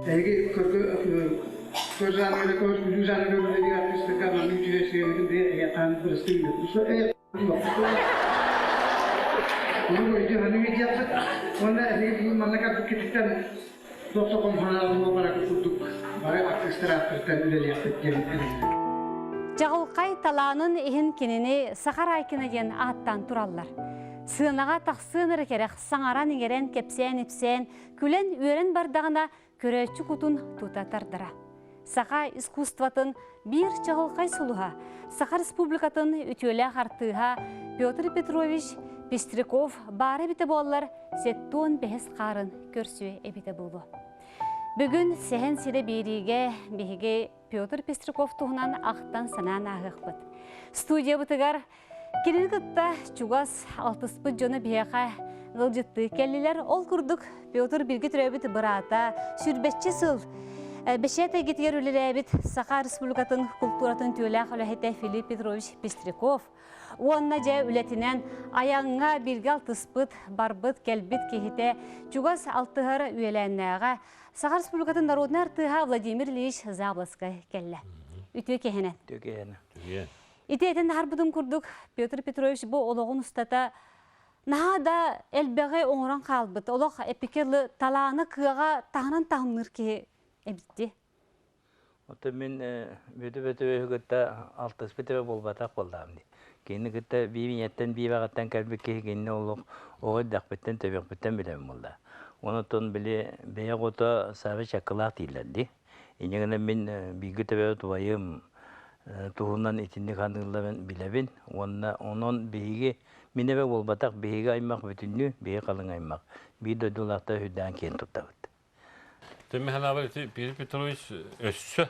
Эһиги көр жанрга көр күлүү жанрга үлэлиир артыыстарга маннык үчүгэй сыһыаныгын бэйэ эйэхаан бырастыы Ону өйдүү саныы диэххит уонна эһиги бүгүн манна кэлбиккититтэн туох да хомуһаналаах бараргыт курдук бары артыыстар ааттарыттан үлэлиэхпит диэн эрэнэбин. Чаҕылхай талаанын иһин кинини Саха Райкина диэн ааттаан тураллар. Сыанаҕа тахсыан эрэ кэрэх саҥаран-иҥэрэн, кэпсээн-ипсээн, күлэн-үөрэн бардаҕына көрөөччү кутун тута тардара. Саха искусствотын биир чаҕылхай сулуһа, Саха Республикатын үтүөлээх артыыһа Петр Петрович Пестряков баара эбитэ буоллар, сеттуон бэһис хаарын көрсүө эбитэ буолуо. Бүгүн Сэһэн сирэ биэриигэ биһиги Петр Пестряков туһунан ахтан-санаан ааһыахпыт. Студиябытыгар Кинини кытта чугас алтыспыт дьоно биһиэхэ ыалдьыттыы кэллилэр. Ол курдук Петр бииргэ төрөөбүт быраата сүүрбэччэ сыл бэчээт эйгэтигэр үлэлээбит Саха Республикатын култууратын түөлээх үлэһитэ Филипп Петрович Пестряков уонна дьэ үлэтинэн айаҥҥа бииргэ алтыспыт, барбыт, кэлбит киһитэ чугас алтыһар үөлээннээҕэ Саха Республикатын народнай артыыһа Владимир Ильич Заблоцкай кэллэ. Үтүө киһинэн. Үтүө киһинэн. Ити этэн аһарбытым курдук, Петр Петрович бу олоҕун устата наһаа да элбэҕи оҥорон хаалбыт, олох эпикелы талаана кыаҕа таһынан таһымныыр киһи эбитти. Оттон мин Бүөтү Бөтүбөһү кытта алтыспыт эбэ буолбатах буоллаҕым дии. Кинини кытта биир ийэттэн, биир аҕаттан кэлбит киһи кинини олох оҕо эрдэхпиттэн, төрүөхпүттэн билэбин буолла. Онон били бэйэ оҕото саабай чаккылаах дииллэр дии. Инньэ гынан мин бииргэ төрөөбүт убайым туһунан итинник аныылларын билэбин уонна онон биһиги мин эрэ буолбатах биһиги аймах бүтүннүү биһиги халыҥ аймах биир дойдулаахтар үрдээн киэн туттабыт. Тимми санаабар ити Петр Петрович өссө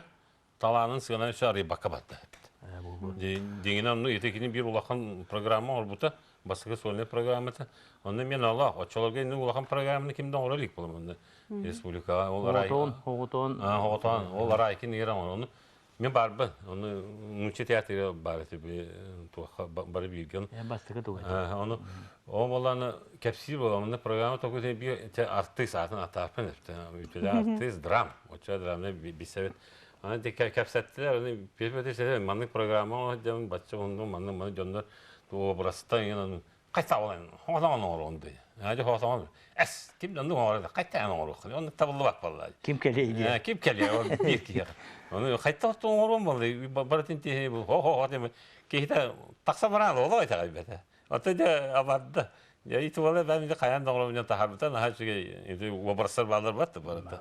талаанын сыанан өссө арыйбакка барда. Дьиҥинэн онно ити кини биир улахан программа оҥорбута, бастакы сольнай программата. Онно мен Аллах, оччолорго инник улахан программаны ким да оҥоро илик буолам республикаҕа. Ол арай Оҕотоон, оҕотоон. Оҕотоон, ол арай кин оҥор. Ону мен барбын. Ону нуучча театрыгар бар этэ туохха бары бииргэ. Бастакы туга. Ону ол болланы кэпсиир буолам. Онно программа току биир артыыс атын атааппын эптэ. Артыыс драм. Оччо драмны билсэбит. Аны кэпсэттилэр, аны пиэпэтэ маннык программа оҥордум, бачча оннук маннык маннык дьоннор образтан иҥэн хайта олан хоҥотоҥон оҥоруон дии. Дьэ хоҥотоҥон эс ким да оннук оҥорор хайта оҥоруох онно табыллыбат буолла. Ким кэлиэй диye. Ким кэлиэй ол биир киһи. Ону хайта оҥоруон буолла барытын тиһи хо хо хо киһитэ тахса бараан олоо итэҕэйбэтэ. Ото дьэ абарда. Дьэ ити буола бэм ити хайаан да оҥоробун таһаарбыта наһаа үчүгэй ити образтар бааллар барт барыта.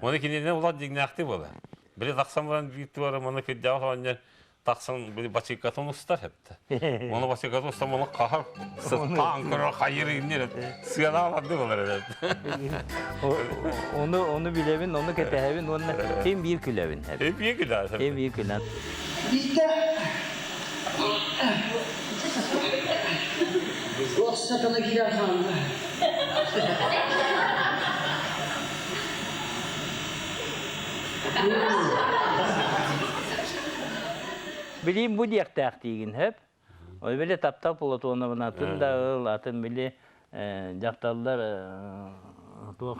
Оны кинини улар дьиҥнээхтик буола. Били тахсан баран биир туора маны кырдьаҕас оҕонньор тахсан били бачыыккатын устар эптэ. Оны бачыыккатын устан оны хаһар сыттаан көрөр хайыр иннир сыанааларды болар эбит. Ону ону билэбин, ону кэтэһэбин уонна ким биир күлэбин. Биир күлэбин. Ким биир күлэн. Биирдэ Туох сатана киирэн хаалла. Билиим бу диэхтээх диигин хөп. Ол били таптал Платоновна атын да ыл, атын били дьахталлар туох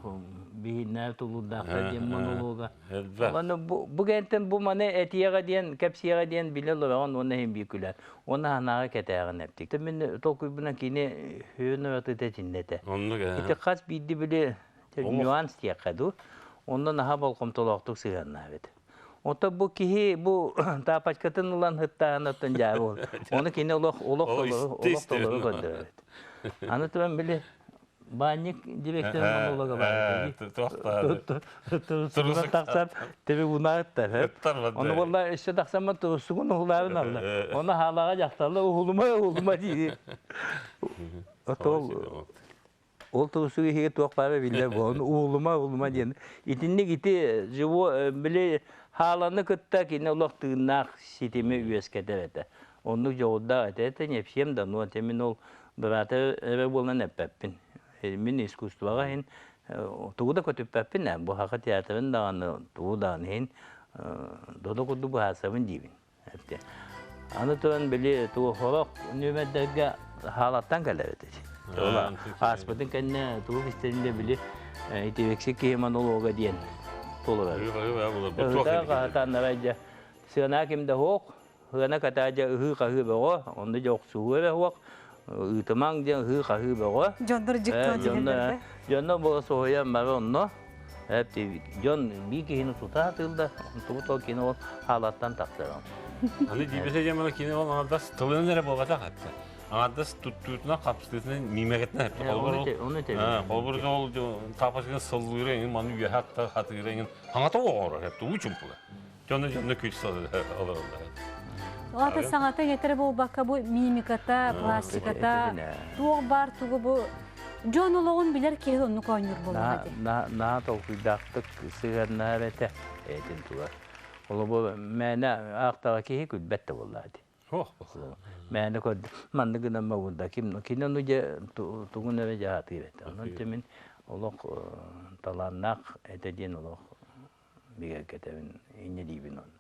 биһиннээр тулуурдаахтар диэн монолога. Аны бу кэнтэн бу маны этиэҕэ диэн, кэпсиэҕэ диэн билэ олороҕун уонна иһин биир күлэр. Уонна санааҕа кэтээҕин эптик. Мин толкуйбунан кини хөйөн уратыта итиннэ этэ. Ити хас биирди били нюанс диэххэ дуу. Онно наһаа болҕомтолоохтук сыһыаннаабыт. Ото бу киһи бу таапачкатын ылан ыттааһын оттон дьаа буол. Ону кини олох олох толору олох толору көрдөрөбүт. Аны туран били баанньык директор монолога бар. Туруса тахсан теби унааттар. Ону болла өссө тахсаммын турусугун уһулаабын алла. Оны хаалаҕа дьахталла уһулума уһулума дии. Отол Ол туусук иһигэ туох баара биллэр буолан уулума уулума диэн. Итинник ити живо били хааланы кытта кини олох тыыннаах ситими үөскэтэр этэ. Оннук дьоҕурдаах этэ это не всем дано. Это мин ол быраата эрэ буолан эппэппин. Мин искусствоҕа иһин тугу да көтүппэппин ээ. Бу саха театрын даҕаны тугу даҕаны иһин додо курдук быһаарсабын диибин. Аны туран били тугу сорох нүөмэрдэргэ хаалаттан кэлэр этэ. Ааспытын кэннэ тугу истэрин да били итирикси киһи монолога диэн. тохтуулар. Ыһыта хаһытааннара дьэ сыана ким да суох, сыана катаа дьэ ыһыы-хаһыы бөҕө, онно дьэ охсуһуу эрэ суох, ыытымаҥ диэн ыһыы-хаһыы бөҕө. Дьоннор дьиктoo Дьонно дьонно буола соһуйан бары онно дьон биир киһини тута сатыыллар, онтубут ол кини ол хаалаттан тахсар. Аны дибесе дьамала кини ол аҥардас тылынан эрэ буолбатах этэ. Аҥардас туттуутунан, хапсытытынан, миимэгэтинэн эппит. Холобур, ол таапачыгын сыллыыра иҥин, маны үөһэ атта хатыыра иҥин, хаҥата оҕоро эпти, уу чумпуга. Дьону дьонно күлсэ олороллор. Ата саҥата этэрэ буолбакка бу мимиката, пластиката, туох баар тугу бу дьон олоҕун билэр киһи оннук оонньуур буоллаҕа дии. Наһаа толкуйдаахтык сыһыаннаһар этэ этин тула. Олобу мээнэ аахтаҕа киһи күлбэт да буоллаа дии. Мээнэ көрдө маннык гынан мабында ким кини ону дьэ тугун эрэ дьаһатыыр этэ. Онон мин олох талааннаах этэ диэн олох бигэргэтэбин инньэ диибин онно.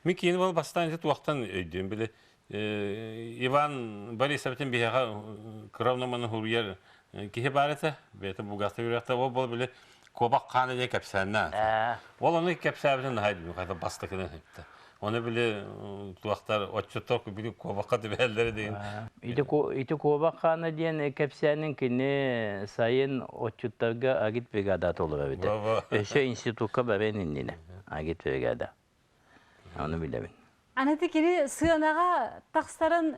Мин киини бол бастаан ити туохтан өйдүүм били Иван Борисовичтан биһиэхэ кыра маны хуруйар киһи баар этэ. Бэйэтэ булгахта үрэхтэ ол бол били куобах хаана диэн кэпсээннэ. Ол ону кэпсээбитин наһаа өйдүүм хайда бастакынан эттэ. Оны били туохтар отчуттар били куобахха түбэһэллэрэ деген. Ити куобах хаана диэн кэпсээнин кини сайын отчуттарга агит бригада толорор эбитэ. Өссө институкка баран иннинэ агит бригада. Ону билэбин. Аны кини сыанаҕа тахсарын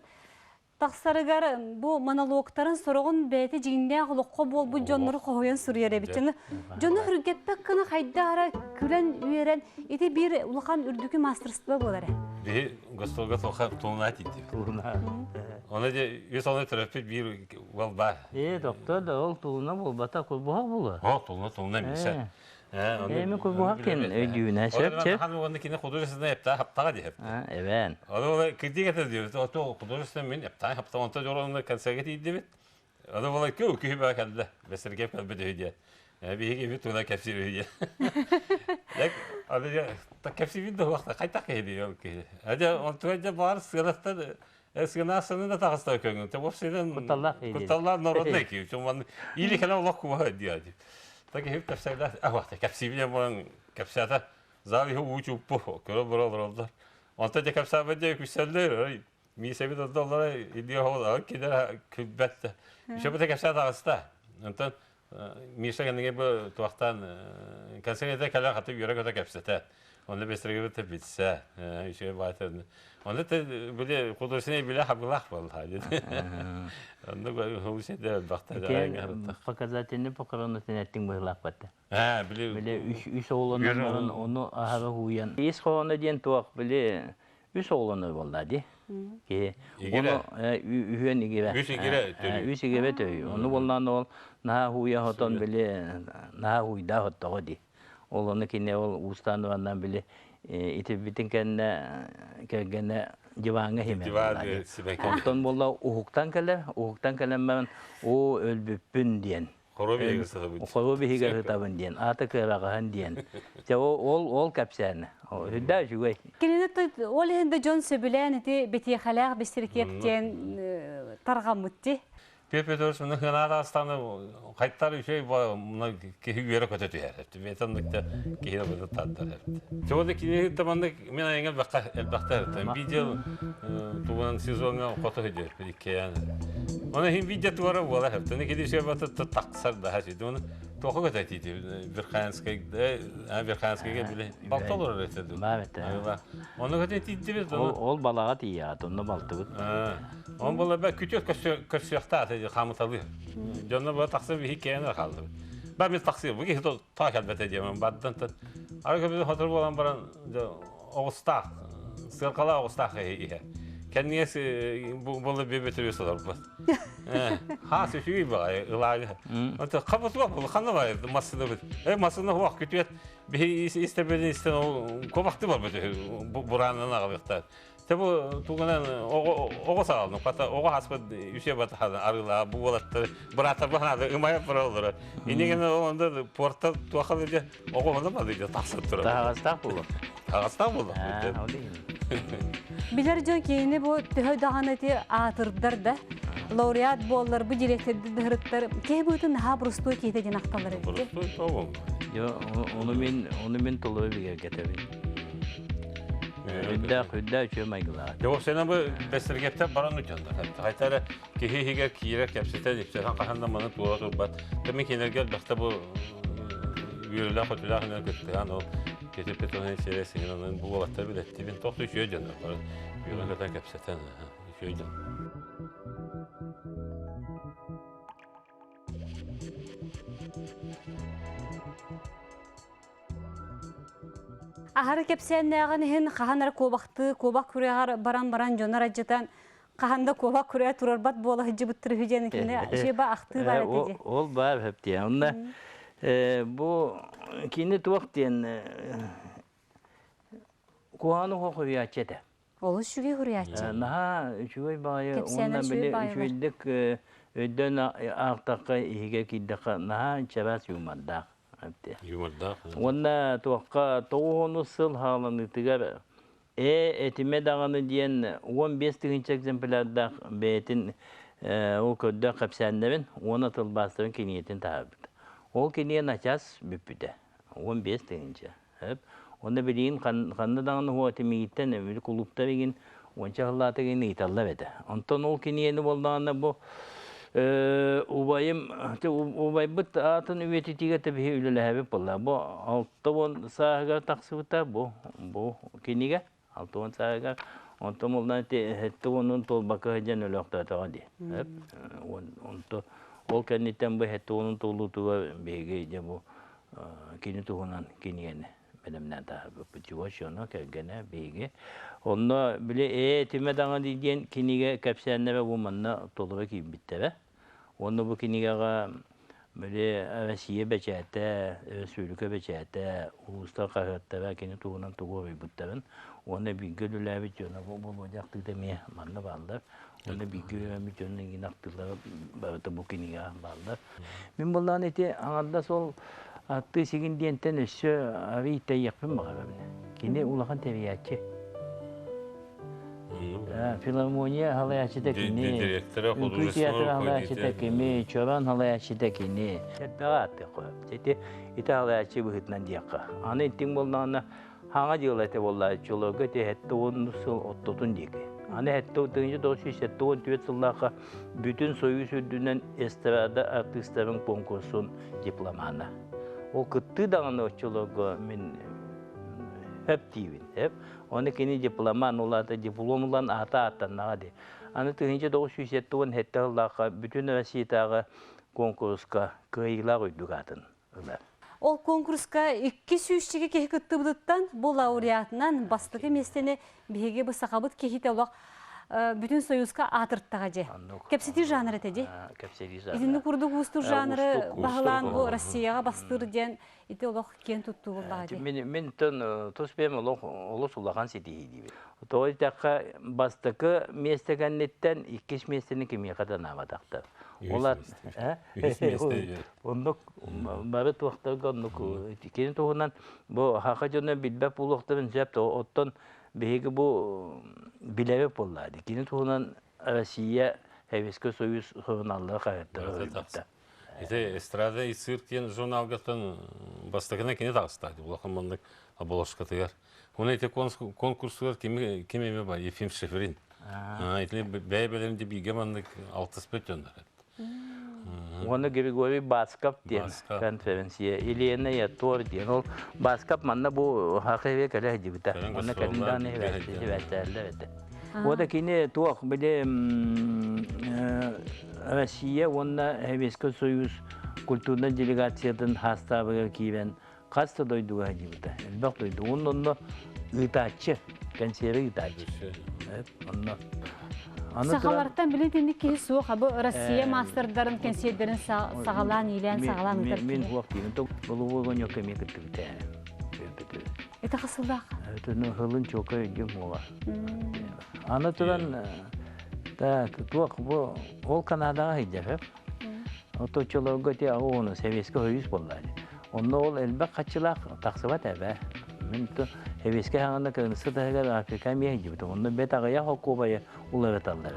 тахсарыгар бу монологтарын сороҕун бэйэтэ дьиҥнээх олоххо буолбут дьоннору хоһуйан суруйар эбит. Дьону үргэппэк гына хайдах эрэ күлэн-үөрэн ити биир улахан үрдүкү мастерство буолар. Биһи гостолга тоха тулуна тиийдибит. Тулуна. Оны де үс оны төрөппүт биир уол бар. Ээ, доктор да ол тулуна буолбата курбуһах була. О, тулуна тулуна мисе. Эми курбуһах кен өйдүүнэ сөп сөп. Хан уонна кини художественный эптаа хаптаға диһеп. Эбэн. Оны ола кирдик этер диэбит. Ото художественный мен эптаа хапта онто жоронна концерге тиийдибит. Аны була күү күү баа кэллэ. Бэсэргэ кэлбит үһү диэ. Биһиги бит туна кэпсиир үһү диэ. Лек аны та кэпсиибин да хуахта хайтах киһи дии ол киһи. Ade онтуга дьэ баар сыанаттан сыанаасыны да таҕыста көҥүл. Те вовсе Кутталлаах киһи. Кутталлаах народный киһи. Чуман или кэлэ олох куба диэ. Та киһи кэпсэглэ ахвахта кэпсиибин буолан кэпсээтэ зал иһи уу чуппу көрө бара олороллор. Онто дьэ кэпсээбит дьэ күсэллэр Миисэбит ордоллоро илии оһол кинилэр күлбэт да. Үшөбүтэ кэпсээ таҕыста. Онтон Миша кэннигэ бу туохтан концерт кэлэн хаты үөрэ-көтө кэпсэтэ. Онно бэстэргэ билсэ. Үчүгэй баайтын. Онно те били художественный биле хабылах буолла. Онно художественный бахта. Показательный похорону тенеттиң быһылаах батта. Аа, били Били үс оҕолонон баран ону аһара һууйан. Ис хоһооно диэн туох били үс оҕолонор буолла дии. Киһи Игирэ. ону үһүөн игирэ. Үс игирэ төрүү. Үс игирэ төрүү. Ону буоллаан ол наһаа һууйа хотон били наһаа һууйдаа хоттоҕо дии. Ол ону кини ол уустаан уонна били итирбитин кэннэ кэргэнэ диваҥҥа химэр буолла дии. Онтон буолла уһуктан кэлэр, уһуктан кэлэн баран оо өлбүппүн диэн Хоро биһиги сытабын. Хоро биһиги сытабын диэн, аата кыараҕаһын диэн. Дьэ ол ол кэпсээн. Үрдэ үчүгэй. Кинини ол иһин да дьон сөбүлээн ити бэтиэхэлээх бэстирикиэп диэн тарҕаммыт дии. Петр Петрович мына хынаат астаны хайттар үчүгэй мына киһи үөрэ көтө түһэр. Бетон ныкта киһи да тардар. Чоҕу кини таманнык мен айыңа элбэхтэ элбэхтэ видео тугунан сезоҥҥа хото сылдьар иккиэн. Оны хин видео туара буола хэптэн киди шебата тахсар да хasi. Оны тоха көтө тити Верхоянскай Верхоянскайга биле балта олорор этэ. Баа Оны көтө титтибит. Ол балаға тиийаат, онно балтыбыт. Он була бә күтүөт көрсүөхтаат хамыталы. Дьонно бу тахса биһи кээнэ хаалдыбыт. Ба мен тахсы бу киһи таа кэлбэтэ диэмэн баддан тан. Ары көбү хотор буолан баран оҕустаах сыалкалаах оҕустаах иһэ. Кэнниэс була бөбөтүрү солорбут. Хаас үчүгэй баҕайы ылаага. Онто хабытуа бу ханна баҕайы массыына бит. Э массыына хуах күтүөт биһи истэбин истэн ол кобахты бар бит бураанынан аҕалыахтаах. Те бу тугунан оҕо саҕалны хата оҕо хаспыт үсэ батахан арыылаа бу уолаттар бырааттар баһанаады ымайап бараллара. Инигин онда порта туохал дьэ оҕо онно бады дьэ тахсан турар. Таһаҕастаах буолуо. Таһаҕастаах буолуо. Билэр дьон киһини бу төһө даҕаны ити аатырдар да. лауреат буоллар бу директорды дыһырыттар киһи быытын наһаа боростуой киһитэ диэн ахталлар эбит. Боростуой тобол. Yo, ону мин ону мин толору бигэргэтэбин. Үрдээх үрдээх үчүгэй майгылаах. Дьэ, сена бу бэстэргэптэр баран утяндар. Хайтара киһи иһигэр киирэр кэпсэтэн ипсэтэн хаһан да маны туора турбат. Тэмми кинилэргэ элбэхтэ бу үөрүүлээх өтүлээх инэн кыттыһан ол Петр Петрович сирэ сиһин бу уолаттар билэттибин тохту үчүгэй дьоннор бары үөрэн көтөн кэпсэтэн үчүгэй дьон. Аһары кэпсээннээҕин иһин хаһан эрэ куобахтыы, куобах күрэҕэр баран-баран дьонор адьытан хаһан да куобах күрэҕэ турарбат буола сылдьыбыттар үһү диэн кинини үчүгэй ахтыы баар этэ дии. Ол баар сөп диэн. Онно бу кини туох диэн куһаҕаны хоһуйааччы этэ. Олус үчүгэй хуруйааччы. Наһаа үчүгэй баҕайы уонна били үчүгэйдик өйдөөн аахтахха иһигэ киирдэххэ наһаа чараас юмордаах. Юмордаах. Уонна туохха 90 сыл хааланыытыгар ээ этимэ даҕаны диэн 15 тыһыынча экземплярдаах бэйэтин ол көрдөөх кэпсээннэрин уонна тылбаастарын кинигэтин таһаарбыта. Ол кинигэ начаас бүппүтэ. 15 тыһыынча. Онно билигин ханна даҕаны уһуо тимигиттэн били кулууптар игин уонча сыллаата игин ыйыталлар этэ. Онтон ол кинигэни буоллаҕына бу убайым убайбыт аатын үйэтитиигэ тэбиһи үлэлэһэбит буолла. Бу 60 сааһыгар тахсыбыта бу бу кинигэ 60 сааһыгар онтон буоллаҕына ити 70-ун туолбакка сылдьан өлөөхтөөтөҕө дии. Онто ол кэнниттэн бу 70-ун туолуутугар биһиги дьэ бу кини туһунан кинигэни бэлэмнээн таһаарбыппыт. Чугас дьоно, кэргэнэ, биһиги. Онно били ээ этимэ даҕаны диэн кинигэ кэпсээннэрэ бу манна толору киирбиттэрэ. Уонна бу кинигэҕэ били Россия бэчээтэ, өрөспүүбүлүкэ бэчээтэ, улуустар хаһыаттара кини туһунан тугу уруйбуттарын уонна бииргэ үлэлээбит дьоно бу Болуодьа ахтыыта эмиэ манна бааллар. Уонна бииргэ үлэлээбит дьонун эҥин ахтыылара барыта бу кинигэҕэ бааллар. Мин буоллаҕына ити аҥардас ол аттыы сигин диэнтэн өссө арый тэйиэхпин баҕарабын. Кини улахан тэрийээччи. Филармония халайааччыта кини, үҥкүү театра халайааччыта кини, чорон халайааччыта кини. Элбэҕи ааттыахха. Ити ити халайааччы быһыытынан диэххэ. Аны итиҥ буоллаҕына Хаҥа дьыала этэ буолла чолорго ити 70 сыл оттотун диэки. Аны 1974 сыллаахха бүтүн Союз үрдүнэн эстрада артыыстарын конкурсун дипломана. Ол кыттыы даҕаны оччолорго мин хөп диибин. Хөп. Оны кини дипломан улаата диплом ылан аата ааттаннаҕа дии. Аны 1977 сыллаахха бүтүн Россиятааҕы конкурска кыайыылаах үрдүк аатын ылар. Ол конкурска 200 киһи кыттыбытыттан бу лауреатынан бастакы миэстэни биһиги бу сахабыт киһитэ олох бүтүн Союзка аатыртаҕа дьэ. Кэпсэтии жанр этэ дии. Кэпсэтии жанр. Итинник курдук уустук жанры баһылаан бу Россияҕа бастыыр диэн ити олох киэн туттуу буоллаҕа дии. Мин мин тон тус бэйэм олох олус улахан ситиһии диибин. Тоҕо диэтэххэ бастакы миэстэ кэнниттэн иккис миэстэни кимиэхэ да анаабатахтар. Ол Оннук бары туохтарга оннук кини туһунан бу хаха дьоно билбэт буолуохтарын сөп оттон биһиги бу билэбит буоллаа дии. Кини туһунан Россия Советский Союз суруналлара хаһыаттара суруйбуттар. Ити эстрада и цирк диэн журналгаттан бастакына кини таҕыста. Улахан маннык обложкатыгар. Оны ити конкурсугар ким ким эме бар Ефим Шеферин. Ити бэйэ-бэлэрин де бииргэ маннык алтыспыт дьоннор. Уонна Григорий Басков диэн конференция Елена Ятор диэн ол Басков манна бу хахеве кэлэ сылдьыбыта. Уонна кэлин сибээстээллэр этэ. Уода кини туох били Россия уонна Советский Союз культурнай делегациятын хастаабыгар киирэн хас да дойдуга сылдьыбыта. Элбэх дойду. Уонна онно ыытааччы, кэнсиэри ыытааччы. Онно Сахалартан билин итинник киһи суох, бу Россия маастардарын кэнсиэрдэрин саҕалаан, иилээн саҕалаан ыытар Мин хуох диибин. Голубой огонек эмиэ кыттыбыта. Это хасыллаах. Это ну хылын чока өйдүм буола. Аны туран да туох бу ол Канадаҕа сылдьар. Оточчолорго ити ону Советский Союз буолла. Онно ол элбэх хаччылаах тахсыбат эбэ. Мин. Сэбиэскэй хаҥана кыргызка таһыгар Африка эмиэ сылдьыбытым. Онно бэт аҕыйах окуобайы уларыталлара.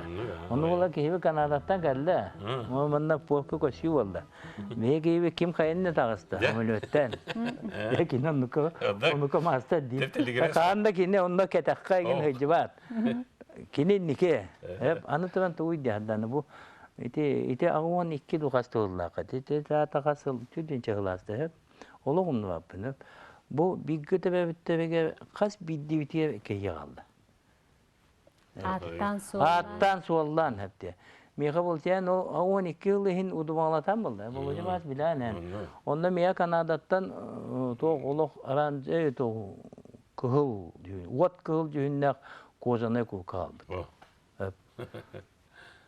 Ону була киһиби Канадаттан кэллэ. Манна пуорка көсүү буолла. Биһи киһиби ким хайынна таҕыста самолеттан. Дьэ кини оннука оннука маастар диир. Хаан да кини онно кэтэххэ игин сылдьыбат. Кини инники. Аны туран тугуй диэхданы бу ити ити 82 духас тыллаах. Ити таха сыл түдүнчэ кылааста Олох умнубаппын. Бу бииргэ төбөбүттэбигэ хас биирдиибитигэр кэйиэ хаалла. Ааттаан суоллаан. Ааттаан суоллаан хэпте. Миэхэ болтян ол 12 жыл иһин удумалатан булла. Болуҗа бас билэн эн. Онно мия Канадаттан туох олох аран туох кыһыл уот кыһыл дьүһүннээх кожаный курка албыт.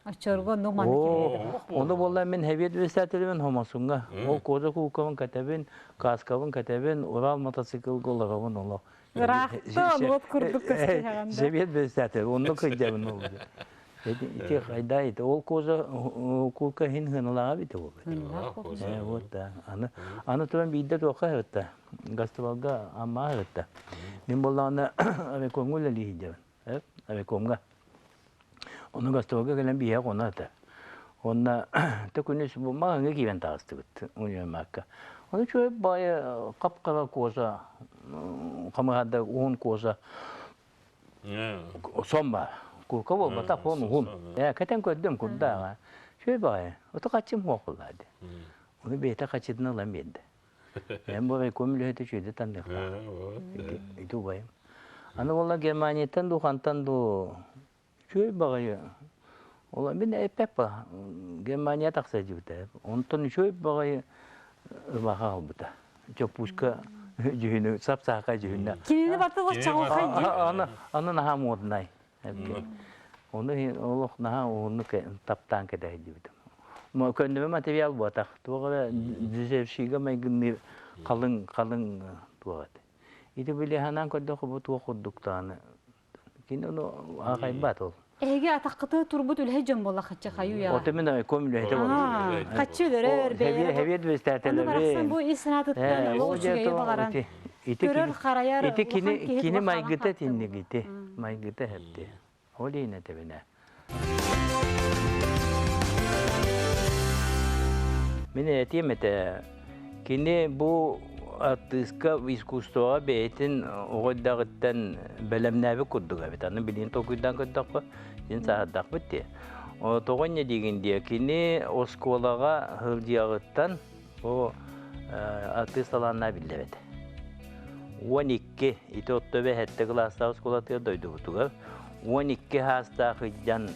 Оччорго онно маннык кэлбит. Ону буолла мин хэбиэт председателибин Хомосуҥҥа. Ол коза куукабын кэтэбин, каскабын кэтэбин, Урал мотоциклга олоробун олох. Ыраахтан уот курдук көстүһэҕин да. Сэбиэт председатель, онно кыйдабын ол. Ити хайда ити ол коза кука хин хыналаға бите ол. Вот да. Аны аны туран биирдэ туохха хырытта. Гастыбалга амма хырытта. Мин боллаҕына авиакомҥа үлэлии авиакомҥа. Ону гастролга кэлэн биһиэхэ хоно этэ. Уонна тэ күнүс бу маҕаҥҥа киирэн таҕыстыбыт универмагка. Ону үчүгэй баайы хап-хара коза, хамыһарда уһун коза сон баар. Курка буолбатах, он уһун. Ээ, кэтэн көрдүм курдааҕа. Үчүгэй баҕайы. Ото хаччым суох буолла дии. Ону бэйэтэ хаччытын ылан биэрдэ. Эн бу райком үлэһитэ үчүгэйдик таныахтаах. Ити убайым. Аны буолла Германияттан дуу, хантан дуу үчүгэй баҕайы. Ол мин эппэппэ Германия тахса дьибитэ. Онтон үчүгэй баҕайы ырбаха албыта. Чоппуска дьүһүнү, сап-саакай дьүһүннэ. Кинини бартылах чаҕылхай дии. Аны, аны наһаа моднай. Ону олох наһаа уһуннук таптаан кэтэһдибитим. Көннөрү материал буотах. Туох эрэ дезершига майгынныыр халыҥ халыҥ туох этэ. Ити били ханаан көрдөххө бу туох курдук даҕаны кини ону аахайбат ол. Эһиги атаххытыы турбут үлэһит дьон буолла хаччы хаюя. Ото мин айком үлэһитэ буолла. Хаччы өлөрөр, бэйэлэрэ. Хэбиэт Ону барахсан бу ис санаатыттан олох үчүгэйи баҕаран көрөр, харайар Ити улахан кини киһи кини туга хаалан майгыта хаалта итинник ити майгыта хэпти. Ол иһин этэбинэ. Мин этиэм этэ, кини бу артыыска искусствоҕа бэйэтин оҕо эрдэҕиттэн бэлэмнээбит курдук эбит. Аны билигин толкуйдаан көрдөххө, син сааһырдахпыт дии. Тоҕо инньэ диигин диэ, кини оскуолаҕа сылдьыаҕыттан Бу артыыс талааннаах биллибэт. 12 ити отто сэттэ кылаастаах оскуолатыгар дойдубутугар 12 хаастаах ыйдьан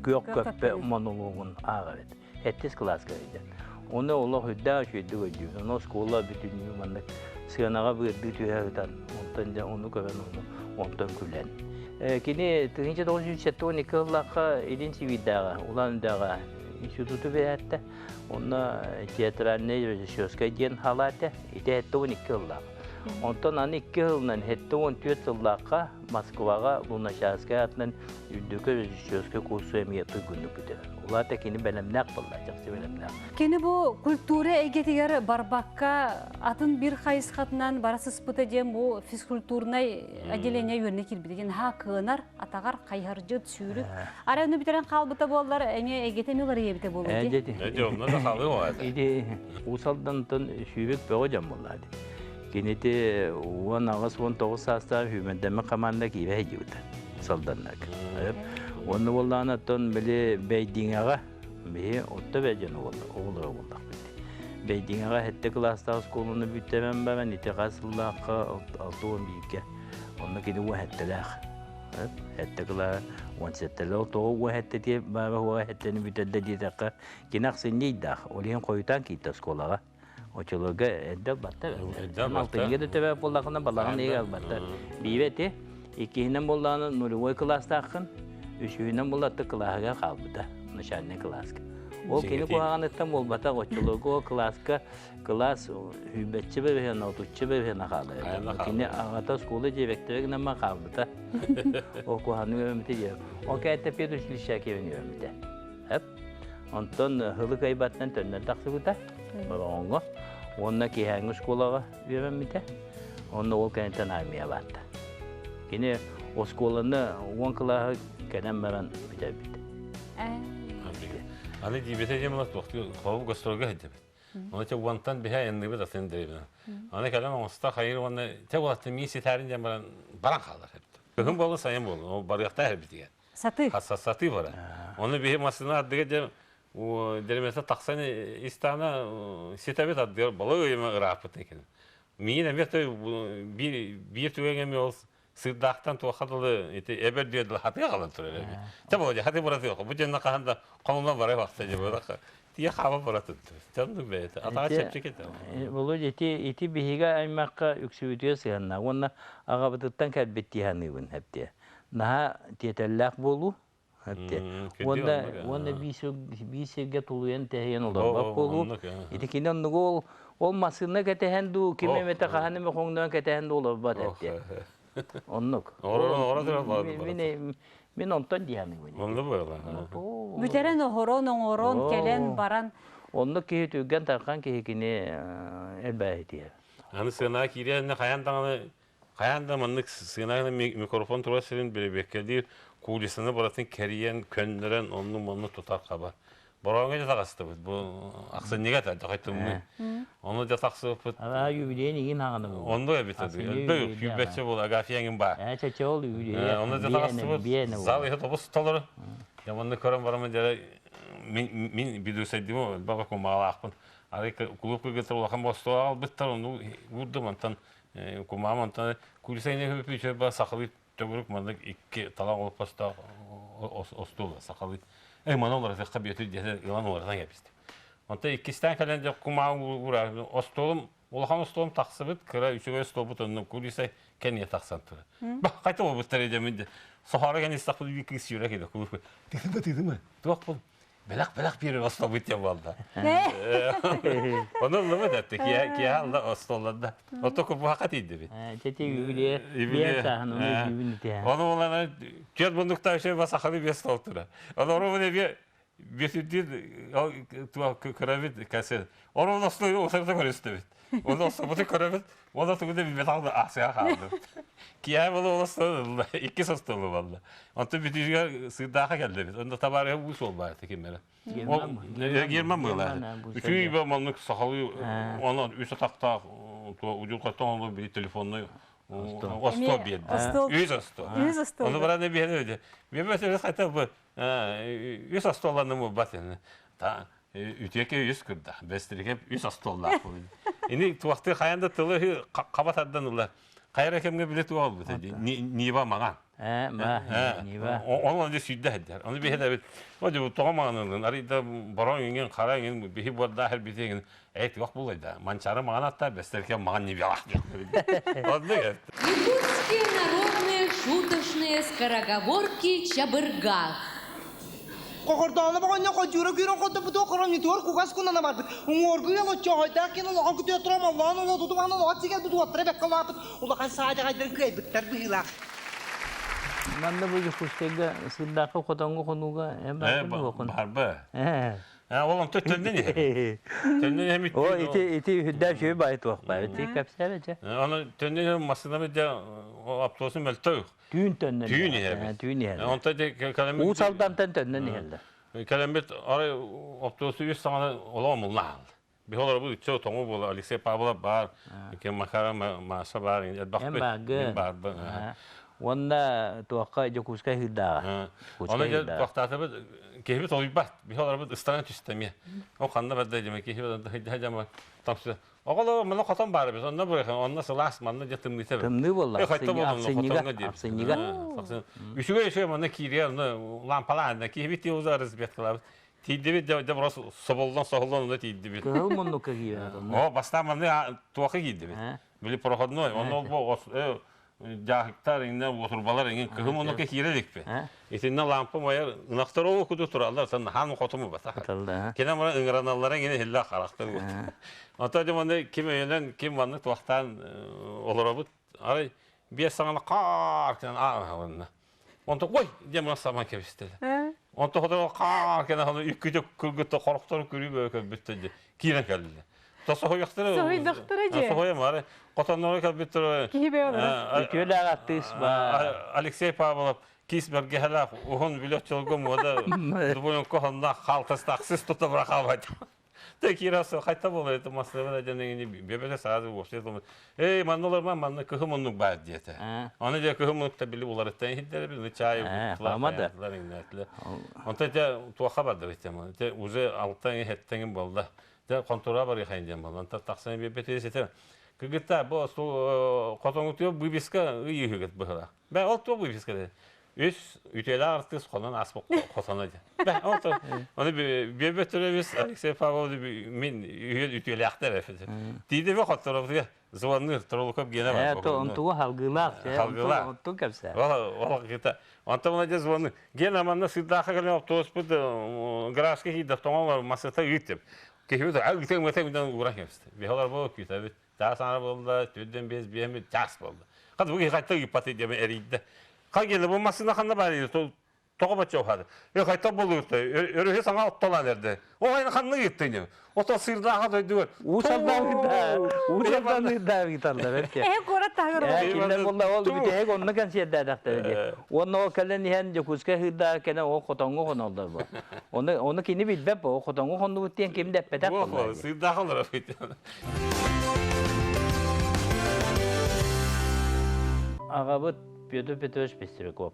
күөх көппө монологун ааҕар эбит. Сэттис кылааска ыйдьан. Оны олох үрдээх үчүгэйдик өйдүүбүн. Ону оскуола бүтүннүү маннык сыанаҕа быырдыы түһэ сытан, онтон дьэ ону көрөн ону онтон күлэн. Кини 1972 сыллаахха Илин Сибиирдээҕи, Улан-Үдэҕэ институту бүтэртэ. Онно театральнай режиссерскай диэн халаа этэ. Ити 72 сыллаах. Онтон аны 2 сылынан 74 сыллаахха Москваҕа Луначарскай аатынан үрдүкү режиссерскай курсу эмиэ туйгуннук бүтэрэр. Улаата кини бэлэмнээх буолла, чахчы бэлэмнээх. Кини бу культура эйгэтигэр барбакка атын бир хайысхатынан бара сыспыта диэн бу физкультурнай отделение үөрэнэ киирбит диэн наһаа кыанар, атаҕар хайыһардьыт, сүүрүк. Арай ону бүтэрэн хаалбыта буоллар, эмиэ эйгэтэ эмиэ уларыйа эбитэ буолуо дии. Эдьи онно да халыы оҕо Иди Уус Алдантан сүүрүк бөҕө дьон буолла дии. Кинити 18-19 саастаах сүүмэрдэммит команда киирэ сылдьыбыта Салданнарга. Уонна буоллаҕына оттон били Бэйдиҥэҕэ биһи отто бэдьэн оҕолоро буоллахпыт. Бэйдиҥэҕэ сэттэ кылаастаах оскуоланы бүтэрэн баран ити хас сыллаахха 61-гэ онно кини уон сэттэлээх. Сэттэ кылаа 17-лээх тоҕо 17 дии баара уоҕа сэттэни бүтэрдэ диэтэххэ кини ахсынньы ыйдаах ол иһин хойутаан киирдэ оскуолаҕа. Оччолорго эрдэ ылбаттар. Эрдэ ылбаттар. Алтынньыга да төбө буоллахына балаҕан ыйыгар ылбаттар. Биирэ ити. Иккиһинэн буоллаҕына нулевой кылаастааххын. Үсүһүнэн буолла кылааһыгар хаалбыта. Начальнай кылааска. Ол кини куһаҕаныттан буолбатах оччолорго ол кылааска кылаас сүүрбэччэ бэбэһэн, отучча бэбэһэн хаалар. Кини аҕата оскуола диэбэктэрэ гынан хаалбыта. Ол куһаҕаны үөрэммитэ диэ. Ол кээттэ педучилище киирэн үөрэммитэ. Эп. Онтон һылы кыайбаттан төннөн тахсыбыта Бороҕоҥҥо. Уонна киэһээҥҥи оскуолаҕа үөрэммитэ. Онно ол кэнниттэн армия баатта. Кини оскуоланы уон кылааһы кэнэн баран бүтэрбит. Аны диибэтэ диэн була туохтуу холобур гастрольга сылдьабыт. Оны те уонтан биһэ айанныыбыт атын дэриэбинэ. Аны кэлэн оҥоста хайыр уонна те буолатты мии ситээрин диэн баран баран хаалар эбит. Кыһын буолла сайын буолла. Ол барыахтаах эбитигэр. Сатыы. Сатыы бара. Оны биһи массыына ардыга дьэ дэримэсэ тахсан истаана ситэбит ардыгар бала ыйыма ырааппыт экен. Миин эмиэ биир биир түгэҥ эмиэ ол сыырдаахтан туохха дылы ити эбэр диэ дылы хатыга халан турар эби. Те боло хаты бараты бу дьэнна хаһан да хомулан барай вахта дьэ бараха. Тие хаба баратын. Тонну бэйэтэ. Атаҕа чэпчэки этэ. Володя ити ити биһиги аймакка үксүбүтүгэр сыһыаннаах уонна аҕабытыттан кэлбит дии саныыбын эптиэ. Наһаа тиэтэллээх буолуу Уонна уонна биир сиргэ тулуйан тэһийэн олорбот буолуу. Ити кини оннугу ол ол массыына кэтэһэн дуу, ким эмэтэ хаһан эмэ хоҥнон кэтэһэн дуу олорбот этэ. Оннук. Мин мин онтон дии саныыбын. Онно буола. Бүтэрэн оһорон, оҥорон, кэлэн, баран. Оннук киһи түргэн тархан киһи кини элбээһитиэ. Аны сыанаҕа киириэн хайаан даҕаны Хайаан да маннык сыананы микрофон турар сирин бэрэбиэркэлиир кулисаны барытын кэрийэн, көннөрөн, онну-манны тутар хаба. Борооҥҥо дьэ таҕыстыбыт. Бу ахсынньыга этэ, дьахай тымныы. Ону дьэ тахсыбыппыт. Ала юбилейин игин хаҕаны бу. Онду эбит Элбэ сүүрбэччэ буол Агафья эҥин баар. Ээ чэ ол юбилей. Ону дьэ таҕыстыбыт. Зал иһэ тобус толору. Дьэ манны көрөн барамын дьэ мин мин бидусайдым баба кумаалаахпын. Арай кулууп кыргыттар улахан бостуо аҕалбыттар, ону уурдум онтон Кумаам онтон кулисайны хөпүчө ба сахалыы төгүрүк маннык икки талаң олоппостоох остуол сахалыы эй маны олоротохха биэтир диэтэ ылан олоротон кэбистим. Онтон иккистээн кэлэн дьэ кумаам уураа остуолум улахан остуолум тахсыбыт кыра үчүгэй остуолбут онно кулисай кэнниэ тахсан турар. Ба хайта буолбуттар дьэ мин соһоро кэн истахпыт бии кыыс сүүрэ кэлэ кулуп тыытыма тыытыма туох бул Бэлэх бэлэх биэрэр остуолбут диэн буолла. Ону ыллыбыт этти киэһэ алла остуолларда. Ото курбуһахха тиийдибит. Тети юбилей биэр сааһын ону өйдүүбүн ити. Ону булан түөрт муннуктаах үчүгэй сахалыы биэс стол тура. Ону оруобуна биэ биэсүрдүүр кырабит касет. Ону остуолу усарда көрүстүбүт. Оны остуолбутун көрөбүт. Ол тугу да билбэтэх да аахсыйа хаалдым. Киэһэ буолу ол остуол ылла, иккис остуолу буолла. Онтон бүтүүгэ сыырдаахха кэллибит. Онно табаарыһа уу суол баар этэ ким эрэ. Герман быылаа. Үчүгэй бу маннык сахалыы онон үс атахтаах удьурҕаттан оҥорбут били телефонный остуол биэрдэ. Үс остуол. Үс остуол. Ону баран биэрэ Биэрбэт хотя бы үс остуолланным буолбат. Үтүөкэ үс кырда, бэстиригэ үс остуоллаах буолун. Ини туохты хайан да тылы хаба тардан ылар. Хайра кэмҥэ биле туох олбут Нива маҥан. Э, ма, Нива. Ол онно сүйдэ сылдьар. Ону биһи эбит. О дьэ тоҕо маҥан ылын. Арыйда борон иҥин, хара иҥин биһи буордаах эрбити иҥин. Эй туох булайда. Манчары маҥан атта, бэстэрке маҥан Нивалаах диэх. Оннук Якутские народные шуточные скороговорки Чабыргах. Хохордооно боҕонньо ходьуура күүрэн хотоппутуга хоромньутугар кугас кунана барбыт. Уҥуоргу ыал оччоҕойдоох киэн олоҕор күтүө туран оллоон олоотуту маһын олоҕор сигэрбит уоттара бэккэ улааппыт улахан саадьаҕайдарын кыайбыттар быһыылаах. Манна бу Дьокуускайга сырдаахха хотоҥҥо хонууга эн баарбын дуо? Барба. Ол онто төннөн иһэр. Төннөн иһэмит. О, ити ити үрдээх үчүгэй баай туох баар. Ити кэпсээбэ дьэ. Аны төннөн иһэр массыынабы дьэ автобусун мөлтөх. Түүн төннөн. Түүн иһэбит. Түүн иһэллэр. Онто дьэ кэлэммит. Уус Алдантан төннөн иһэллэр. Кэлэммит арай автобусу үс саҥаны олоҕо муллаан. Биһи олоробут үччэ тоҥу буола Алексей Павлов баар, ким Макара Маша баар, элбэхпит. Мин баарбын. Уонна туохха Дьокуускай ыһыырдааҕа. Ону дьэ туохтаатыбыт киһибит олуйбат. Биһи олоробут ыстана түстэ эмиэ. Ол ханна барда дьэме киһи дьама тапсы. Оҕолор манна хотон баар эбит. Онно бырахын, онно сылаас, манна дьэ тымныыта эбит. Тымныы буолла. Ахсынньыга. Ахсынньыга. Үчүгэй үчүгэй манна киириэ, онно лампалаан, киһибит тиуза разведкалаабыт. Тиийдибит дьэ дьэ просто соболлон соһуллан онно тиийдибит. Кыһыл муннукка киирэн онно. О, бастаан манны туохха киирдибит. Били проходной, онно бу дьааһыктар иҥнэ уотурбалар иҥин кыһыл муннукка киирэ иликпит. Итиннэ лампа майар ынахтар ол куду тураллар, сан хаан хотуму батах. Кенен мана ыҥыраналлара иҥин иһиллэ харахтар. Ото дьэ манны ким өйөнөн, ким маннык туохтаан олоробут. Арай биэс саҥаны хаар кенен ааһалынна. Онто ой диэн мас саман кэбистилэр. Онто хотоҕо хаар кэнэ хоно үккүтэ кыргытта хорохтору күрүү бөбө көрбүттэр дии киирэн кэллилэр. Соһуйахтара. Соһуйдахтара дьэ. Соһуйам ары. Хотоннору кэлбиттэр. Киһи бэйэ олорор. Үтүөлээх артыыс баар. Алексей Павлов киис бэргэһэлээх уһун билэ оччолорго муода дубуйонко хоннаах хаалтастаах сыс тута бырахаабат. Те киирасы хайта буолар это массыына дьэн эҥини бебете сразу вообще думаю эй манна олорма манна кыһым оннук баар диэтэ. Аны дьэ кыһым оннукта били уларыттан иһиллэр били чай Хамада. Онто те туохха бардыр итем. Те уже алтан хеттеңин болда. Те контура барыхайн диэн болла. Онто тахсан бебете сете. Кыгытта бу хотоҥутуйа выписка ыйыһыгыт быһыла. Бэ ол туох выписка Үс үтүөлээх артыыс хонон ааспыт хотоно диэн. Бэ ол Оны биэрбэт төрөбүс Алексей Павлович мин үһүөн үтүөлээхтэр эфит. Тиидэбэ хотторобутуга звонныыр Тролуков гена бар. Онтугу халгыылаах. Халгыылаах. Онтун кэпсээ. Ол ол кыта. Онтон мына звонны. Гена манна сыдааха кэлэн оптуоспут гаражка киирдэ тоҥолор массыта ыыттым. Киһибит ыытыҥ мытыҥ ууран кэбистэ. Биһалар бу күүтэбит. Чаас аҥара буолла, төрдөн биэс биэһэммит чаас буолла. Хат бу киһи хайта ыыппаты диэми эрийдэ. Ха келе бу массыына ханна баар тоҕо бачча уһаады. Э хайта болуурта өрүһү саҥа оттолаан эрдэ. О хайна ханна ыыттын Ото сыырдааха дойдугар. Уу салдаан уу салдаан ыыталлар эрке. Эһэ куорат таһыгар Э кинилэр буолла ол бүтэһик онно кэнсиэрдээтэхтэрэ дии. Уонна ол кэлэн иһэн Дьокуускай сыырдааҕы кэнэ ол хотоҥҥо хоноллор бу. Ону ону кини билбэт бу. Хотоҥҥо хоннубут диэн ким да эппэтэх буолла. Сыырдааха олорор. Аҕабыт Петр Петрович Пестряков.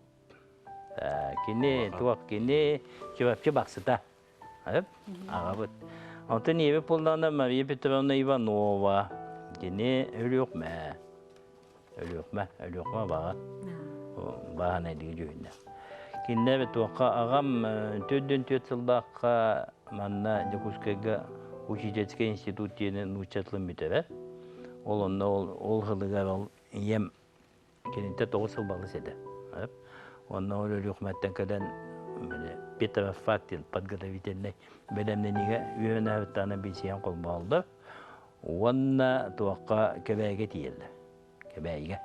Кини туох кини Чурапчы Бахсыта. Аҕабыт. Онтон ийэбит буоллаҕына Мария Петровна Иванова. Кини Өлүөхмэ. Өлүөхмэ, Өлүөхмэ баҕа. Бааһынай диги дьүһүннэ. Кинилэр туохха аҕам төрдүн түөрт сыллаахха манна Дьокуускайга учительскай институт диэни нуучча тылын бүтэрэр. Ол онно ол, ол сылыгар ол ийэм киниттэн 9 сыл балыс этэ. Онно ол Өлүөхүмэттэн кэлэн Петрофак диэн подготовительнай бэлэмнэниигэ үөрэнээбиттаана билсиһэн холбооллор. Уонна туохха Кэбээйигэ тиийэллэр. Кэбээйигэ.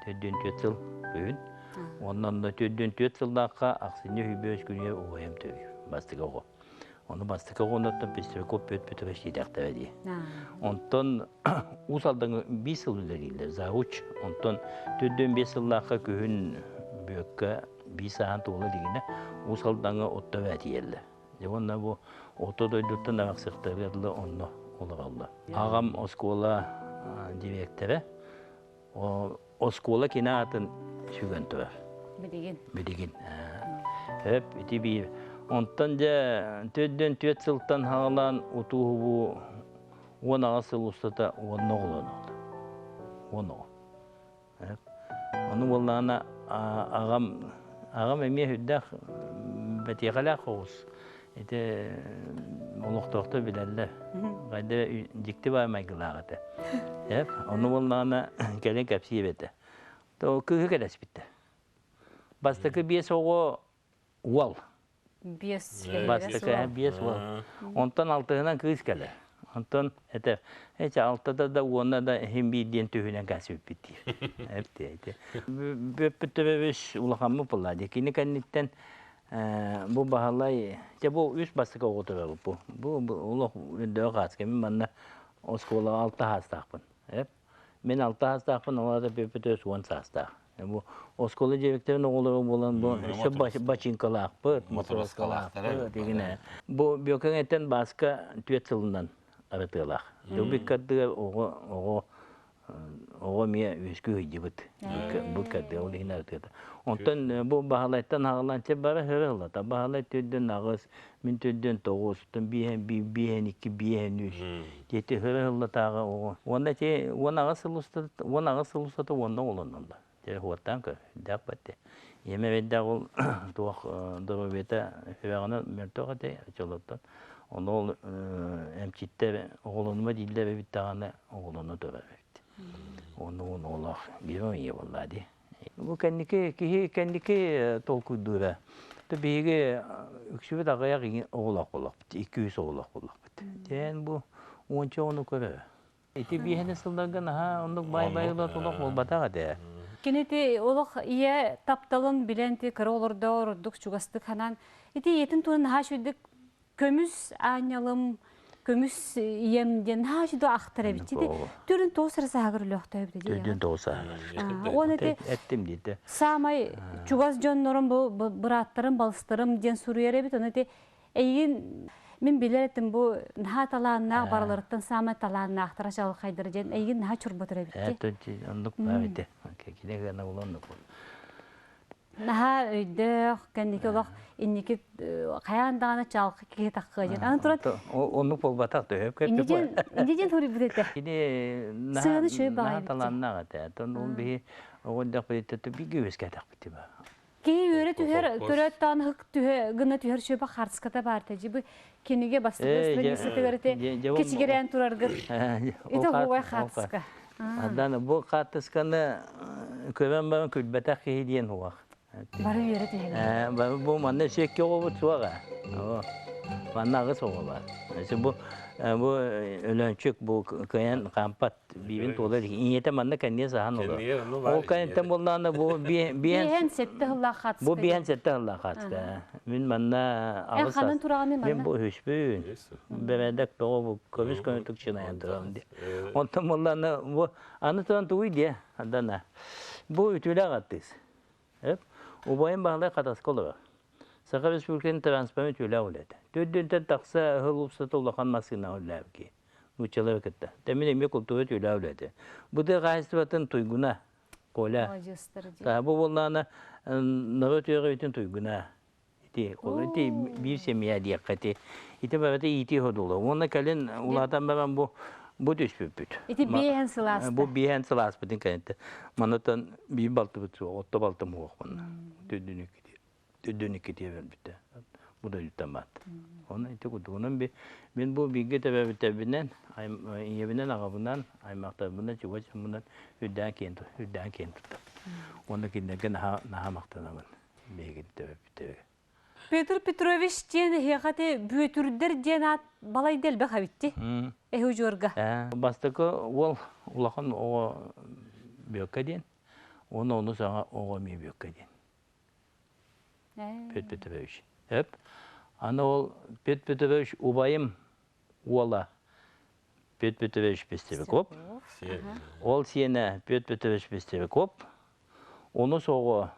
44 сыл күһүн. Уонна онно 44 сыллаахха ахсынньы үһүбүөс күнүгэр убайым төрүүр. Бастакы оҕо. Ону бастакы оҕонуттан Пестряков Петр Петрович диэтэхтэрэ дии. Онтон Уус Алдаҥҥа биир сыл үлэлииллэр, завуч. Онтон 45 сыллаахха күһүн Бүөккэ биир сааһын туола илигинэ Уус Алдаҥҥа отто тиийэллэр. Дьэ уонна бу орто дойдуттан арахсыахтарыгар дылы онно олороллор. Аҕам оскуола дириэктэрэ оскуола кини аатын сүгэн турар. Билигин. Билигин. Хөп ити биир. Онтон дьэ төрдүн түөрт сылтан хаалаан утууһубу 18 сыл устата уонна оҕолоноллор. Уон оҕо. Ону буоллаҕына аҕам аҕам эмиэ сүрдээх бэтиэхэлээх оҕус. Ити олохтоохтор билэллэр. Хайда дьикти баай майгылаах этэ. Ону буоллаҕына кэлин кэпсиир этэ. То кыыһы кэлэспиттэр. Бастакы биэс оҕо уол. Биэс Бастакы биэс уол. Онтон алтыһынан кыыс кэлэр. Онтон это эти алтада да уонна да иһин биир диэн түһүнэн кәсиппит диир. Эпти эти. Бүппүттөбөбүс улахаммыт буолла дии. Кини кэнниттэн бу баһылай, те бу үс бастакы оҕото бу. Бу олох өйдөөх хааска. Мин манна оскуолаҕа алта хаастаахпын. Эп. Мин алта саастаахпын, ол аата Петр 10 саастаах. Бу оскуола директорын оҕолоро буолан бу өссө бачыыҥкалаахпыт, мотороскалаахпыт дигинэ. Бу Бүөкэҥэттэн Бааска түөрт сылынан арытыалаах. Дылбыккардыгар оҕо оҕо оҕо эмиэ үөскүү сылдьыбыт. Бу кардыга ол иһин арытыата. Онтон бу Баһылайтан аҕалан чэ бары хыры ыллата. Баһылай төрдүн аҕыс, мин төрдүн тоҕус, оттон биэһэн биэһэн икки, биэһэн үс. Диэти хыры ыллатааҕы оҕо. Уонна ити 18 сыл устата 18 сыл устата уонна оҕолоннулар. Дьэ хуоттаан көр, үрдээх батты. Ийэм эбэйдээх ол туох доруобуйата сүрэҕинэн мөлтөх этэ очолоттон. Ону ол эмчиттэр оҕолонума дииллэр эбит даҕаны оҕолоно турар эбит. Уонна уон оҕолоох биир ийэ буоллаа дии. Бу кэнники киһи кэнники толкуйдуура. То биһиги үксүбүт аҕыйах оҕолоох буоллахпыт, икки-үс оҕолоох буоллахпыт. Тэн бу уонча оҕону көрөр. Ити биэһини сылларга наһаа оннук баай-байылар олох буолбатах этэ. Кини ити олох ийэ тапталын билэн ти кыра олордо ордук чугастык ханан ити ийэтин туһун наһаа үчүгдүк көмүс аанньалым. Көмүс ийэм диэн наһаа үчүгэй ахтар эбит. Ити түрүн тоҕус эрэ сааһыгар өлөөхтөөбүт дии. Түрдүн тоҕус сааһыгар. Уон ити Эттим диэтэ. Саамай чугас дьоннорум бу бырааттарым, балыстарым диэн суруйар эбит. Ону ити эйигин мин билэр этим бу наһаа талааннаах барыларыттан саамай талааннаахтара чаҕылхайдара диэн эйигин наһаа чорботор эбит. Оннук баар ити. Кини гына оннук. Наһаа өйдөөх, кэнники олох инники хайаан даҕаны чалкы киһи таххыа диэн. Аны туран Оннук буолбатах төһөп Инди диэн инди диэн суруйбут этэ. Кини Сыаны үчүгэй наһаа баҕайы талааннаах этэ. Оттон ол биһи оҕо эрдэхпититтэн бигэ үөскээтэхпит ба. Киһи үөрэ түһэр, көрөөт даҕаны һык түһэ гына түһэр сүөбэ хаарыската баар этэ. Дьи бу кинигэ бастакы страницатыгар ити кичигирээн тураргыт. Ити оһуобай хаартыска. Адан бу хаартысканы көрөн баран күлбэтэх киһи диэн уох. Бары үөрэ түһэллэр. Бу манна сиэкки оҕобут суоҕа. Манна аҕыс оҕо бар. Бу бу Өлөөнчүк бу кыайан хаампат биибин туола илик. Ийэтэ манна кэнниэ саһан олорор. Ол кэнниттэн буоллаҕына бу биэһэн сэттэ сыллаах хаатыска. Бу биэһэн сэттэ сыллаах хаатыска. Мин манна аҕыс ханан тураҕыный манна? Мин бу үһүспүн. Бэрээдэк тоҕо бу көмүс көнөтүк чынайан турам диye. Онтон буоллаҕына бу аны туран тугуй диye Адана. Бу үтүлээх аттыыс. Убайым Баһылай Хатаска олорор. Саха Республикатын транспорын үтүөлээх үлэтэ. Төрдүнтэн тахса ыһыл упсата улахан массыына үллээбики. Нууччалары кытта. Тэмин эмиэ култуура үтүөлээх үлэтэ. Бу тыа хаһаайыстыбатын туйгуна Коля. Бу буоллаҕына норуот үөрэҕин туйгуна. Ити ол ити биир семья диэххэ ити. Ити барыта иитии ходула. Уонна кэлин улаатан баран бу бу түспүппүт. Ити биэһэн сылааста. Бу биэһэн сылааспытын кэнниттэн. Манатан биир балтыбыт суох, отто балтым суох манна. Төрдүн иккити. Төрдүн иккитиэ бербитэ. Бу дойдуттан баат. Оны ити курдугунан би мин бу бииргэ тэбэбитэбинэн, ийэбинэн, аҕабынан, аймахтарбынан, чугас дьоммунан үрдээн киэн үрдээн киэн туттам. Уонна кинилэргэ наһаа наһаа махтанабын. Биһигин төбөппүтэ. Петр Петрович диэн эһиэхэ ити Бүөтүрдэр диэн аат балайда элбэх эбитти. Эһи удьуорга. Бастакы уол улахан оҕо Бүөккэ диэн, уонна ону саҥа оҕо эмиэ Бүөккэ диэн. Петр Петрович. Эп. Аны ол Петр Петрович убайым уола Петр Петрович Пестеряков. Ол сиэнэ Петр Петрович Пестеряков. Онус оҕо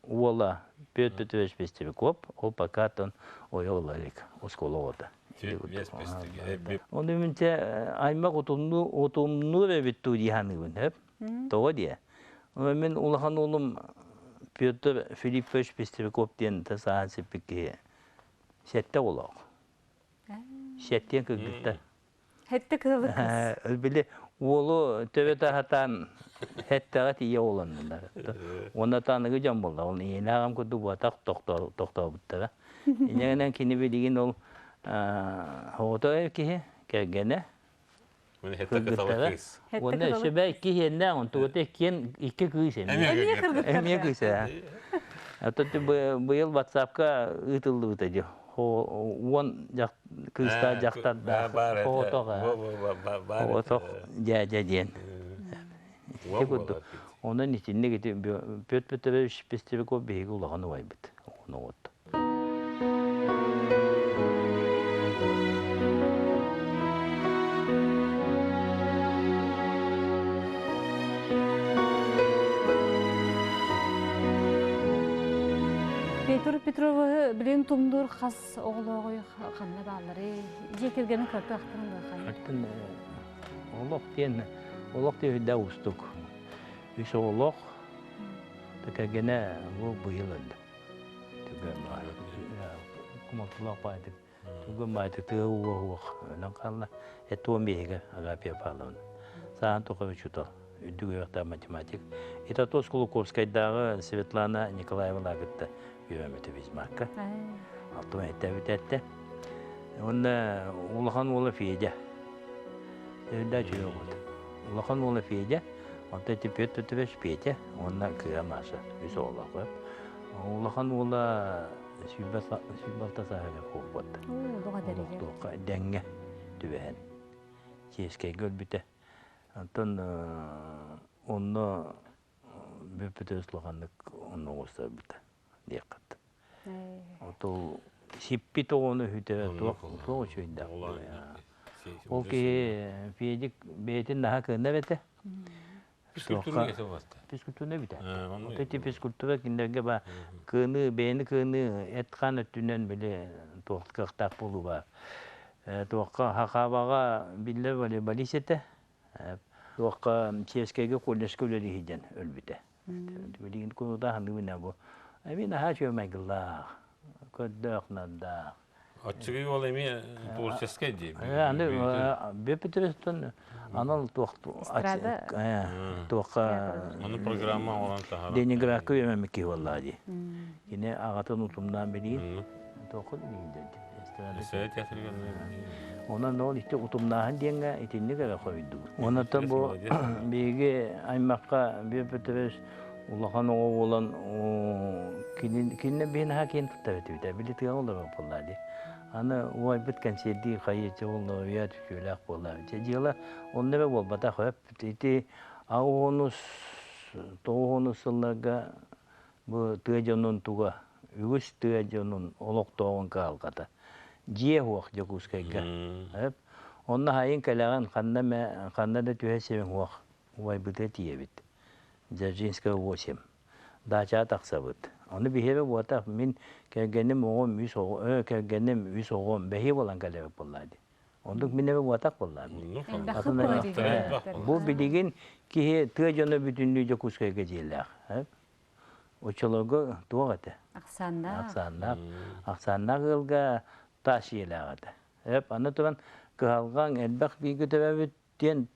уола Петр Петрович Пестеряков. Ол пока тон ойол илик оскуола оҕото. Оны минче аймак утумну утумнуур эбит дуу дии саныыбын хөп. Тоҕо диэ. Мин улахан уолум Петр Филиппович Пестеряков диэн саһаан сиппит киһи. Сэттэ оҕолоох. Сэттиэн кыргыттар. Хэттэ кыһылы кыз. Били уолу төбөтө хатаан хэттэҕэ тиийэ оҕолоннулар. Уонна тааныгы дьон буолла. Ол ийэлээх аҕам курдук буотах тохтообуттара. Инньэ кини билигин ол оҕото киһи кэргэнэ кыргыттара. Уонна өссө бээ икки иһиэннээх, онтугата иккиэн икки кыыс эмиэ. Эмиэ кыргыттар. Эмиэ кыыс ээ. Оттон быйыл WhatsApp-ка ыытыллыбыта дии. Уон кыыстаах дьахтардаах оҕотох оҕотох дьээдьэ диэн. Ити курдук. Онон итинник ити Петр Петрович Пестряков биһиги улахан убайбыт. Оҕону Петр Петровы билин тумнуур хас оҕолооҕуй ханна бааллары дьиэ кэргэнин кырты ахтарын быахай Аттын олох диэн олох диэн уустук. Үс оҕолоох кэргэнэ бу быйыл өлдө. Кумалтылаах баайдык Тугун баайдык тыа уох өлөн хаалла. Этуон биһигэ Агапия Павловна. Саан тоқо учуутал, үрдүк үөрэхтээх математик. Итатос Кулаковскайдааҕы Светлана Николаевна кытта үөрэммитэ Бисмарка. Алтын эттэбит этте. Уонна улахан уола Федя. Үрдэ үчүгэй оҕот. Улахан уола Федя, онтон ити Петр Петрович Петя уонна кыыһа Маша үс оҕолоох. Улахан уола сүүрбэ алта сааһыгар куоппут. Олохтооххо дэҥҥэ түбэһэн чиэскэйгэ өлбүтэ. Онтон онно бүппүтэ улаханнык онно оҕустарбыта диэххит. Отол сиппит оҕону үһүтэ туох туох үчүгэйдээх. Ол киһи Федик бэйэтин наһаа кыанна эбэтэ. Физкультура этэ буолта. Физкультура бүтэ. Вот эти физкультура кинилэргэ ба кыаны бэйэни кыаны эт-хаан өттүнэн били туох кыахтаах буолуу баар. Туохха Хахабаҕа биллэр волейболист этэ. Туохха Чиэскэйгэ колледжка үлэлии сылдьан өлбүтэ. Билигин кунута ханныгына бу. Эми наһаа үчүгэй майгылаах, көрдөөх-нардаах. Оччугуй уол эмиэ творческай дии. Аны Бүө Петровичтан анал туох туохха Аны программа оҥорон таһаарар. Ленинградка үөмэммит киһи буоллаҕа дии. Кини аҕатын утумнаан билигин туохха билигин Эссе театрыгар Онон ол ити утумнааһын диэҥҥэ итинник эрэ хойдубут. Онон бу биһиги аймахха Бүө Петрович улахан оҕо буолан кинини биһи наһаа киэн туттар этибит. Били тыаҕа олорор буоллаа дии. Аны убайбыт кэнсиэрдии хайыы ол үйэ түчүөлээх буолла. Дьыала онно эрэ буолбатах өп. Ити аҕыс тоҕус сылларга бу тыа дьонун туга үгүс тыа дьонун олохтооҕун кыһалҕата. Дьиэ суох Дьокуускайга. Өп. Онно хайын кэлэҕин ханна эмэ ханна да түһэ сириҥ суох. Убайбытыгар тиийэбит. Дзержинского 8. Даачаҕа тахсабыт. Ону биһиэхэ буотах мин кэргэним оҕом үс оҕо э кэргэним үс оҕом бэһиэ буолан кэлэбит буоллаа дии. Оннук мин эбэ буотах буоллаа. Бу билигин киһи тыа дьоно бүтүннүү Дьокуускайга дьиэлээх. Оччолорго туох этэ? Ахсааннаах. Ахсааннаах. Ахсааннаах ыалга таас дьиэлээх этэ. Эп аны туран кыһалҕаҥ элбэх бииргэ төрөөбүт Диэн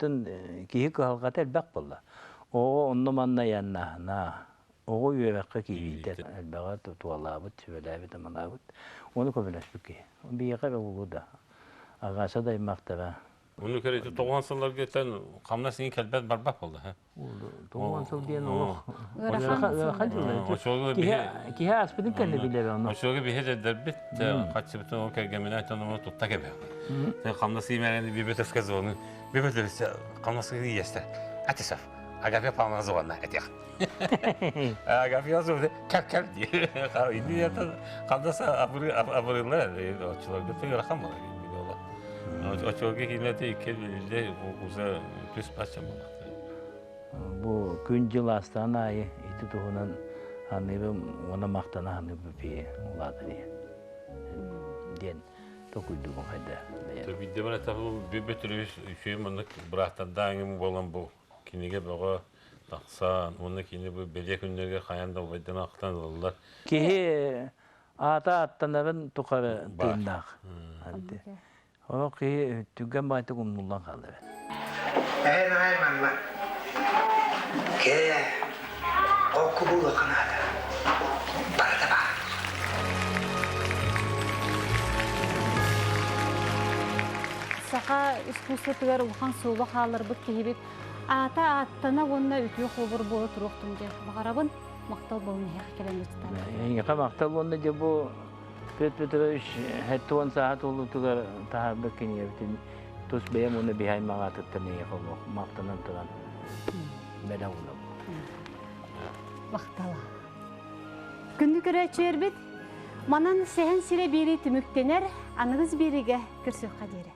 киһи кыһалҕата элбэх буолла. Оҕо онно-манна айаннааһына, оҕо үөрэххэ киириитэ элбэҕи туһалаабыт, сүбэлээбит-амалаабыт. Ону көмөлөспүт киһи. Биһиэхэ эрэ буолуо да. Аҕааса да аймахтара. Ону көрө тоҕуон сылларга хамнас иҥин кэлбэт барбат буолла. Тоҕуон сыл диэн олох ыарахан дьыллар. Киһи ааспытын кэннэ билэр ону. Очуога биһи дэрбит хаччыбытын ол кэргэминэ тону тутта кэбэ. Хамнас иимэрин бибетөскө звону бибетөскө хамнас иестер. Атисов. Агафья Павловна звонна этих. Агафья звонна кап кап ди. Инди ята хамнас абыры абырылар очуларга ыарахан буолар. Очуога киинэти икки уже түс бачча буолар. Бу күн-дьыл аастаҕын аайы ити туһунан саныырым уонна махтана саныырбын пиэ улаатан иһэн диэн толкуйдуубун хайда бэйэм. Биирдэ бар этэ бөтүрүс үчүгэй маннык бырааттардааҥым буолан бу кинигэ бөҕө тахсан уонна кини бу бэлиэ күннэргэ хайаан да убайдан ахтан ылаллар. Киһи аата аттанарын тухары тыыннаах. Олох киһи түргэн баайтык умнуллан хаалар. Эн ай манна. Кээ, окку буолуохха наада. Барыта баар. Саха искусствотыгар улахан суолу хаалларбыт киһибит аата ааттана уонна үтүө холобур буола туруохтун диэн баҕарабын. Махтал буолун эһиэхэ кэлэн ыытта. Эйиэхэ махтал уонна дьэ бу Петр Петрович 70 сааһа туолуутугар таһаарбыт кинигэбитин тус бэйэм уонна биһи аймах аатыттан эйиэхэ олох махтанан туран бэлэх уунабын. Махтала. Күндү көрөөччүлэрбит, манан сэһэн сирэ биэри түмүктэнэр, аныгыс биэригэ көрсүөххэ диэри.